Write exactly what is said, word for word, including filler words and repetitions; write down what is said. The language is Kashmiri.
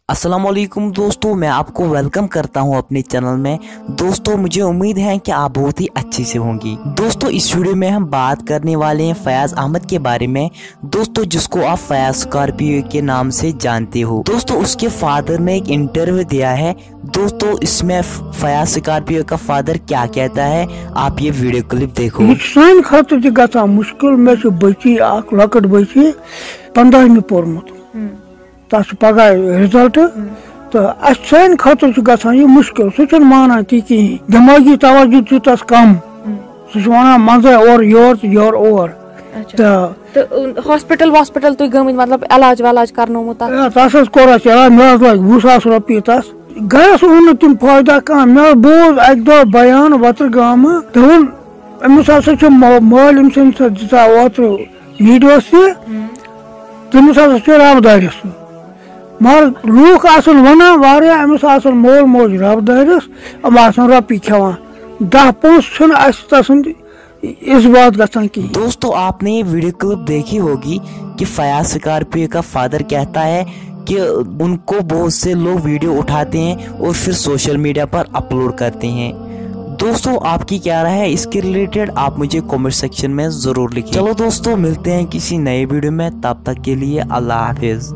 अस्सलाम वालेकुम दोस्तों, मैं आपको वेलकम करता हूं अपने चैनल में। दोस्तों, मुझे उम्मीद है कि आप बहुत ही अच्छे से होंगे। दोस्तों, इस वीडियो में हम बात करने वाले हैं फयाज अहमद के बारे में। दोस्तों, जिसको आप फयाज स्कॉर्पियो के नाम से जानते हो। दोस्तों, उसके फादर ने एक इंटरव्यू दिया है। दोस्तों, इसमें फ- फयाज स्कॉर्पियो का फादर क्या कहता है, आप ये वीडियो क्लिप देखो। یہِ چھُ سانہِ خٲطرٕ تہِ گژھان مُشکِل۔ مےٚ چھِ بٔچی اکھ، لۄکٕٹ بٔچی، پنٛداہمہِ پوٚرمُت۔ تَس چھُ پگاہ رِزلٹ۔ تہٕ اَسہِ سانہِ خٲطرٕ چھُ گژھان یہِ مُشکِل۔ سُہ چھُنہٕ مانان تہِ کِہیٖنۍ۔ دٮ۪مٲغی توجہ چھُ تَس کم۔ سُہ چھُ وَنان منٛزَے اورٕ یورٕ تہٕ یورٕ اور۔ تہٕ تہٕ ہاسپِٹل واسپِٹل تُہۍ گٔمٕتۍ، مطلب علاج ولاج کرنومُت تَتھ؟ آ، تَس حظ کوٚر اَسہِ علاج، مےٚ حظ لٲگۍ وُہ ساس رۄپیہِ تَس۔ گَرَس اوٚن نہٕ تِم فٲیدٕ کانٛہہ۔ مےٚ حظ بوز اَکہِ دۄہ بیان وَترٕ گامہٕ، دوٚپُن، أمِس ہسا چھُ مو-، مٲلۍ أمۍ سٕنٛدۍ سۭتۍ دِژاو اوترٕ ویٖڈیوس تہِ۔ تٔمِس ہسا چھُ رب دٲرِتھ سُہ۔ مگر لوٗکھ آسان وَنان واریاہ، أمِس آسان مول موج رب دٲرِتھ، یِم آسان رۄپیہِ کھٮ۪وان۔ دَہ پونٛسہٕ چھُنہٕ اَسہِ تَسُنٛد اِثبات گژھان کِہیٖنۍ۔ दोस्तों, आपने ये वीडियो क्लिप देखी होगी कि फयाज स्कॉर्पियो का फादर कहता है कि उनको बहुत से लोग वीडियो उठाते हैं और फिर सोशल मीडिया पर अपलोड करते हैं। दोस्तों, आपकी क्या राय है इसके रिलेटेड, आप मुझे कमेंट सेक्शन में ज़रूर लिखें। चलो दोस्तों, मिलते हैं किसी नए वीडियो में, तब तक के लिए अल्लाह हाफिज़।